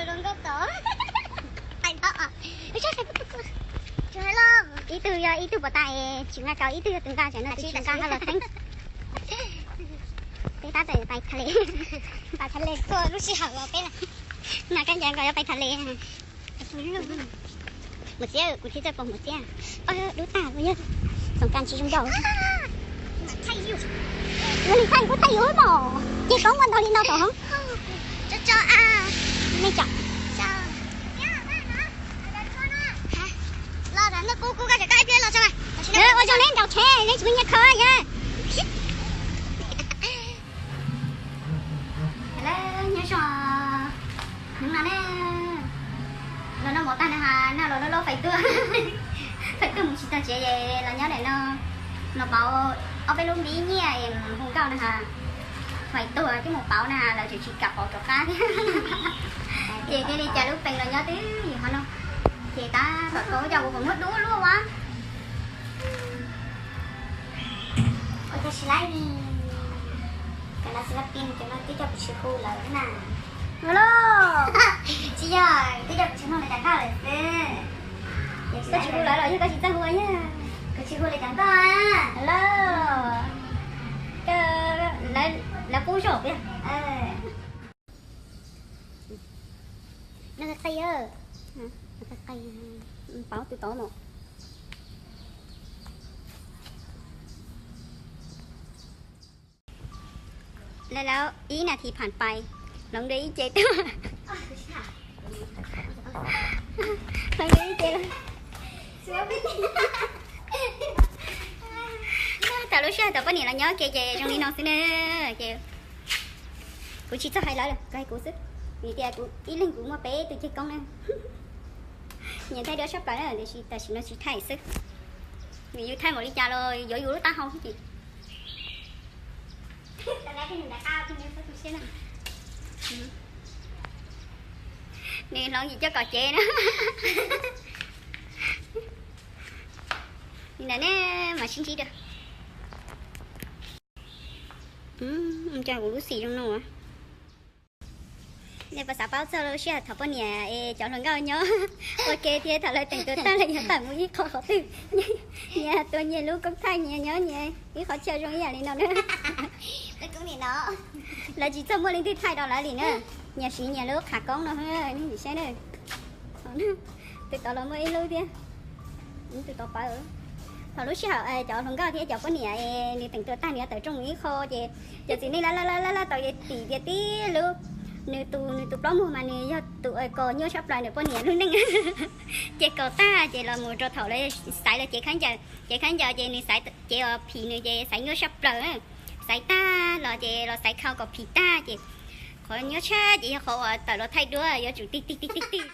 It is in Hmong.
Ib tug yog ib tug pov tas es tsis nqa kauv, ib tug yog tus nqa, tsam no tus tsis nqa ho los txeeb. Peb tab tom pais thas les, pais thas les tuaj lub sij hawm peb na, kab ncaws nkaus yuav pais thas les. Mus txiab, kuv thiaj txawj pom mus txiab. Dub tag, yog xoom kas tsis zoo nraug. Ua li thaij kuj thaij yuav mos, ces koob ua ntau li no tom hoob. Ua zoo neb nraus tsheb, neb tsis muaj nyiaj kho yog. Nyob zoo, hnub no ne, los noj mov tag na has, noj los loj loj fais tuaj. Fais tuaj mus tsis txog tsev es los nyob ntawm no, los pauv ob peb lub npib nyiaj es mus hu nkauj na has. Fais tuag twb mus pauv na has, lawv tseem tsis kam pauv rov qab thiab. Ces thiaj li cas lub pees los nyob twb ywm qhov no. Ces tab tom tau cov kuv kom muab dub luaj ua. Ua cas tsis laib li, cov no xi lab pin cov no twb coj kuv tsis hu lawm na. Tsis yog, twb coj kuv tsis hu lawm cas koj lawm xwb. Koj tsis hu lawv los yog koj tsis txawj hu yog? Kuv tsis hu lawm cas koj. Lawv, lawv qub zog tiag. Qi, qi, pauv tus tod no. Lawv lawv ib nas this pham pais, hloov dua ib ce tuaj. Hloov dua ib ce. Thaum lub sij hawm thaum poj niam los nyob ke ces zoo li no xwb na. Ces kuv tsis txawj hais lawv, kuv hais kuv xwb, vim tias kuv ib leeg kuv muaj peb tus ceg koob na. Nyiam thaij duab tshaj plaws na, tiam sis tam sim no tsis thaij xwb. Vim yus thaij npaum li cas los yuav yus lub taub hau xwb ces. Nws hloov yim coj kom cev na. Nim ntawd ne mas sib ntsib dua. Ua cas kuv lub xim zoo no. Nej puas xav paub txog lub sij hawm thaum poj niam es cov hluas nkauj nyob ua ke thiab thaum lawv teem tus tag lawv yuav tawm mus ib qho qhov twg, nyias tua nyias lub koob thaij, nyias nyob nyias ib qhov chaw zoo ib yam li no na. Lawv tsis txawj muaj leej twg thaij rau lawv li na. Nyias siv nyias lub qhov koob no, nej saib na. Tus tod los muaj ib lub thiab. Tus tod pawv. Thaum lub sij hawm cov hluas nkauj thiab cov poj niam nws teem tus tag nws yuav tawm rooj mus ib qho ces cov txiv neej laj laj laj tau tim tias tib lub, nws tus, nws tus plaub muag mas nws yog tus kos nyuaj tshaj plaws ntawm poj niam lub neej. Ces kos tag ces los mus rau thaum lawv xaiv lawv cev khaub ncaws, cev khaub ncaws ces nws xaiv cev uas phim nws ces xaiv nyuaj tshaj plaws. Xaiv tag los ces los xaiv khau kom phim tag ces qhov nyuaj tshaj ces yog qhov uas tawm los thaij duab yuav tsum tig tig tig tig tig.